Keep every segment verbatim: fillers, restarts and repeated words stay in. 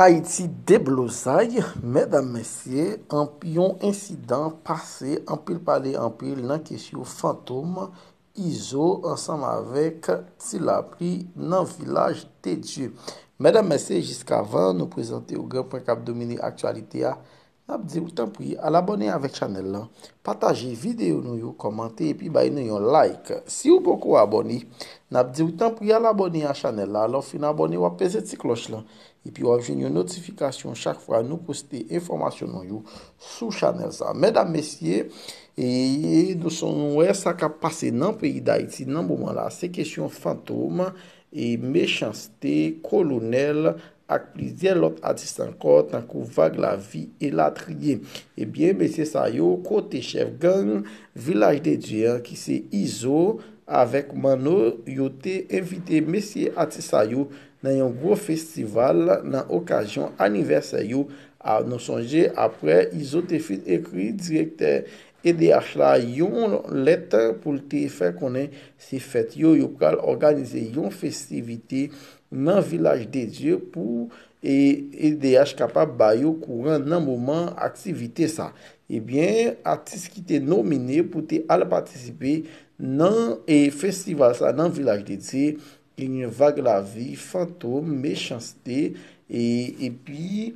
Ayiti deblozay, medam, mesye, anp-, yon ensidan pase, anpil pale, anpil nan kesyon fantom Izo ansanm avèk Ti Lapli nan Vilaj de Dye. Medam, mesye, jiskavan nou prezante w gran pwen k ap domine aktyalite a, n ap di w tanpri al abòne avèk chanèl lan, pataje videyo nou yo, kòmante epi bay nou yon like. Si w poko abòne, n ap di w tanpri al abòne a chanèl la. Lè w fin abòne, w ap peze ti klòch lan, epi w ap jwenn yon notifikasyon chak fwa nou poste enfòmasyon nou yo sou chanèl sa. Medam, mesye, e nou son wè sa k ap pase nan peyi Dayiti nan moman la. Se kesyon fantom e mechanste kolonèl ak plizyè lòt atis ankò, tankou Vag Lavi, elatriye. Ebyen, mesye sa yo, kote chèf gang Vilaj de Dye an, ki se Izo avèk Manno, yo te envite mesye atis sa yo nan yon gwo festival nan okazyon anivèsè yo. A, nou sonje, apre Izo te fin ekri direktè E D H la yon lèt pou l te fè konnen se fèt yo, yo pral òganize yon festivite nan Vilaj de Dye pou, e, E D H kapab ba yo kouran nan moman aktivite sa. Ebyen, atis ki te nomine pou te al patisipe nan, e, festival sa nan Vilaj de Dye, genyen Vag Lavi, Fantom, Mechanste, e, epi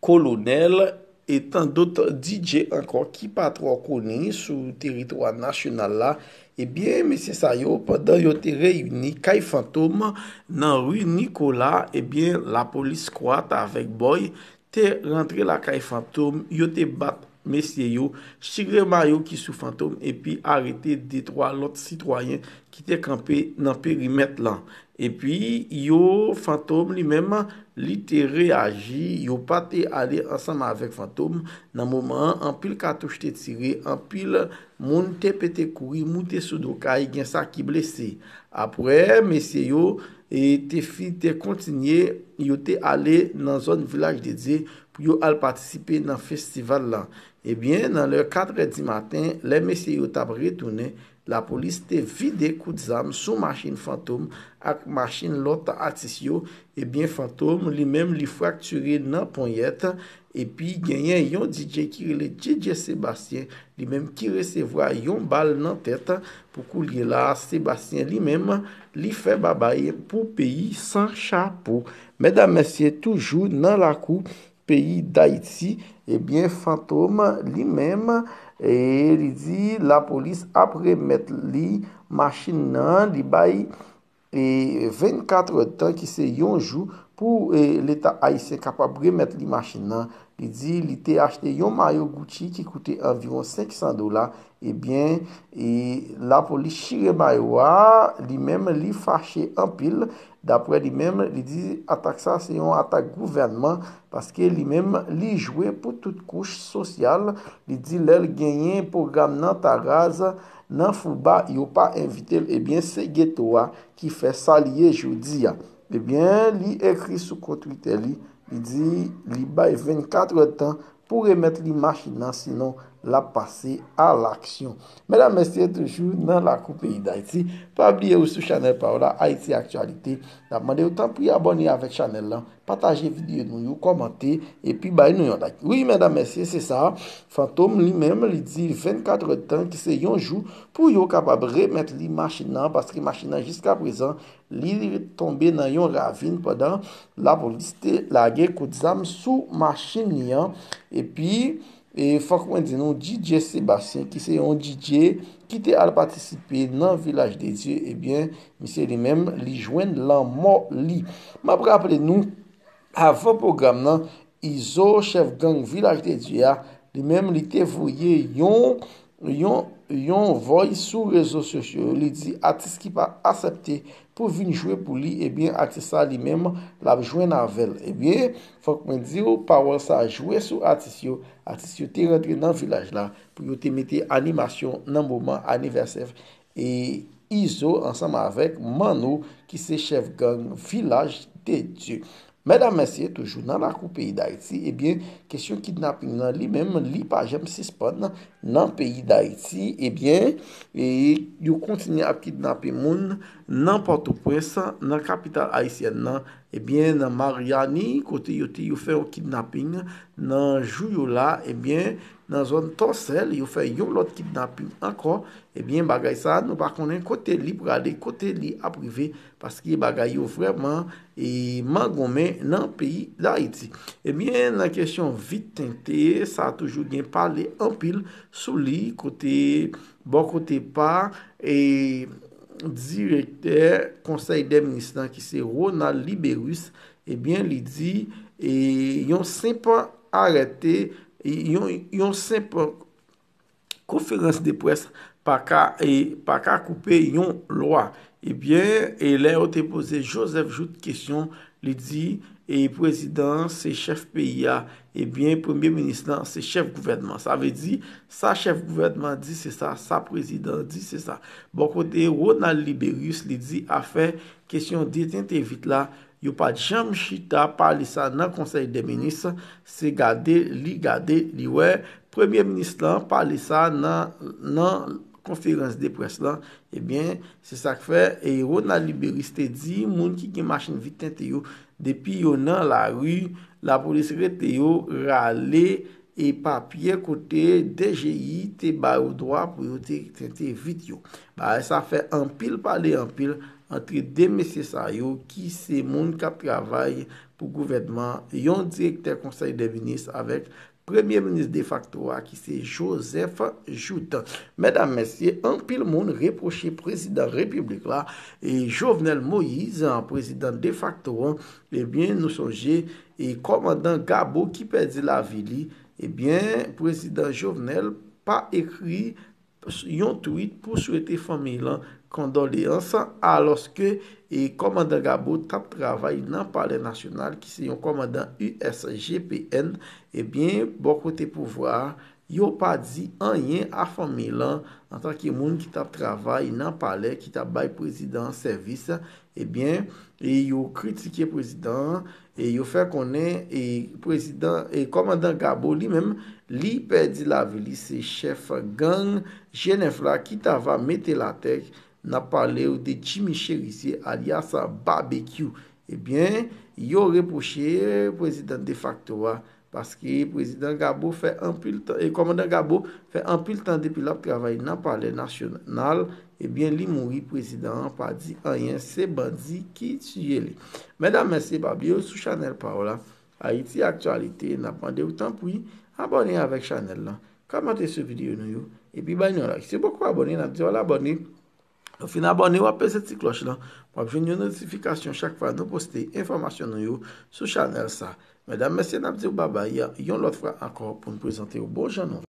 Kolonèl, e tan dòt D J ankò ki pa twò koni sou teritwa nasyonal la. Ebyen, mesye sa yo, pandan yo te reyini kay Fantom nan ri Nikola, ebyen, lapolis Squat avèk Boy te rantre lakay Fantom, yo te bat mesye yo, chire mayo ki sou Fantom, epi arete de twa lòt sitwayen ki te kanpe nan perimèt lan. Epi yo, Fantom li menm, li te reyaji, yo pa te ale ansanm avèk Fantom. Nan moman an, anpil katouch te tire, anpil moun te pete kouri, moute sou do kay, gen sa ki blese. Apre, mesye yo, e, te fi-, te kontinye, yo te ale nan zòn Vilaj de Dye pou yo al patisipe nan festival lan. Ebyen, nan lè katrè di maten, lè mesye yo t ap retounen, lapolis te vide kout zam sou machin Fantom ak machin lòt atis yo. Ebyen, Fantom li menm, li fraktire nan ponyèt, epi genyen yon D J ki rele D J Sébastien, li menm ki resevwa yon bal nan tèt. Pou koulye la, Sébastien li menm, li fè babay pou peyi san chapo. Medam, mesye, toujou nan lakou peyi Dayiti, ebyen, Fantom li menm, e, li di lapolis ap remèt li machin nan, li bay, e, vennkat èdtan, ki se yon jou, pou, e, Leta ayisyen kapab remèt li machin nan. Li di li te achte yon mayo Gucci ki koute anviwon senk san dola. Ebyen, e, lapolis chire mayo a, li menm, li fache anpil. Daprè li menm, li di atak sa se yon atak gouvènman, paske li menm, li jwe pou tout kouch sosyal. Li di lè l genyen pwogram nan Taraz, nan Fouba, yo pa envite l. Ebyen, se geto a ki fè sa li ye jodi a. Ebyen, li ekri sou kont Twitter li, li di li bay vennkat èdtan pou remèt li machin nan, sinon l ap pase a laksyon. Medam, mesye, toujou nan lakou peyi Dayiti. Pa bliye ou sou chanèl pa w la, Ayiti Aktyalite. N ap mande w tanpri abòne avèk chanèl lan, pataje videyo nou yo, kòmante, epi bay nou yon like. Wi, medam, mesye, se sa. Fantom li menm, li di vennkat èdtan, ki se yon jou, pou yo kapab remèt li machin nan, paske machin nan jiskaprezan, li tonbe nan yon ravin pandan lapolis te lage kout zam sou machin li an. Epi, e fòk mwen di nou, D J Sébastien, ki se yon D J ki te al patisipe nan Vilaj de Dye, ebyen, misye li menm, li jwenn lanmò li. M ap raple nou, avan pwogram nan, Izo, chèf gang Vilaj de Dye a, li menm, li te voye yon, yon, yon voice sou rezo sosyo yo. Li di atis ki pa aksepte pou vin jwe pou li, ebyen, atis sa li menm, l ap jwenn avè l. Ebyen, fòk mwen di w, pawòl sa jwe sou atis yo. Atis yo te rantre nan vilaj la pou yo te mete animasyon nan moman anivèsè, e, Izo ansanm avèk Manno, ki se chèf gang Vilaj de Dye. Medam, mesye, toujou nan lakou peyi Dayiti, ebyen, kesyon kidnaping nan li menm, li pa janm sispann nan peyi Dayiti, ebyen, e yo kontinye ap kidnape moun nan Pòtoprens, nan kapital ayisyèn nan, ebyen, nan Maryani, kote yo te, yo fè yon kidnaping nan jou yo la, ebyen, nan zòn Tòsèl, yo fè yon lòt kidnaping ankò, ebyen, bagay sa, nou pa konnen kote li prale, kote li ap rive, paske bagay yo vrèman e mangonmen nan peyi Dayiti. Ebyen, nan kesyon vit tente, sa toujou gen pale anpil sou li, kote, bò kote pa, e direktè Konsèy dè Minis lan, ki se Ronald Liberus, ebyen, li di, e yon senp arete, yon, yon senp konferans de près pa ka, e, pa ka koupe yon lwa. Ebyen, e lè yo te poze Joseph Jouthe kesyon, li di, e prezidan an se chèf peyi a, ebyen, premye minis lan se chèf gouvènman. Sa vle di, sa chèf gouvènman di, se sa, sa prezidan an di, se sa. Bò kote Ronald Liberus, li di afè kesyon detente vit la, yo pa t janm chita pale sa nan Konsèy dè Minis, se gade li gade li wè, premye minis lan pale sa nan, nan konferans de près lan, ebyen, se sa k fè, e Ronald Liberus te di, moun ki gen machin vit tente yo, depi yo nan lari, lapolis rete yo, rale, e papye kote D G I te ba yo dwa pou yo te tente vit yo. Bagay sa fè anpil pale anpil antre de mesye sa yo ki se moun k ap travay pou gouvènman, yon direktè Konsèy dè Minis avèk premye minis defakto a ki se Joseph Jouthe. Medam, mesye, anpil moun repwoche prezidan repiblik la, e Jovenel Moïse, prezidan defakto an, ebyen, nou sonje, e kòmandan Gabo ki pèdi lavi li, ebyen, prezidan Jovenel pa ekri yon tweet pou swete fanmi lan kondoleyans, alòske, e, kòmandan Gabo t ap travay nan Palè Nasyonal, ki se yon kòmandan U S G P N, ebyen, bò kote pouvwa a, yo pa di anyen a fanmi lan, antanke moun ki t ap travay nan palè, ki t ap bay prezidan an sèvis, ebyen, e yo kritike prezidan an, e yo fè konnen, e prezidan, e kòmandan Gabo li menm, li pèdi lavi li, se chèf gang G nèf la ki t ava mete l atè, n ap pale w de Jimmy Chérisier, alyas Babekyou. Ebyen, yo repwoche prezidan defakto a, paske prezidan Gabo fè anpil tan, e kòmandan Gabo fè anpil tan depi l ap travay nan Palè Nasyonal, ebyen, li mouri, prezidan an pa di anyen, se bandi ki tiye li. Medam, mesye, pa bliye sou chanèl pa w la, Ayiti Aktyalite, n ap mande w tanpri, abòne avèk chanèl lan, kòmante sou videyo nou yo, epi bay nou like. Si w poko abòne, n ap di w al abòne. Lè w fin abòne, w ap peze ti klòch lan, w ap jwenn yon notifikasyon chak fwa nou poste enfòmasyon nou yo sou chanèl sa. Medam, mesye, n ap di w babay yon lòt fwa ankò pou n prezante w bon jan nou.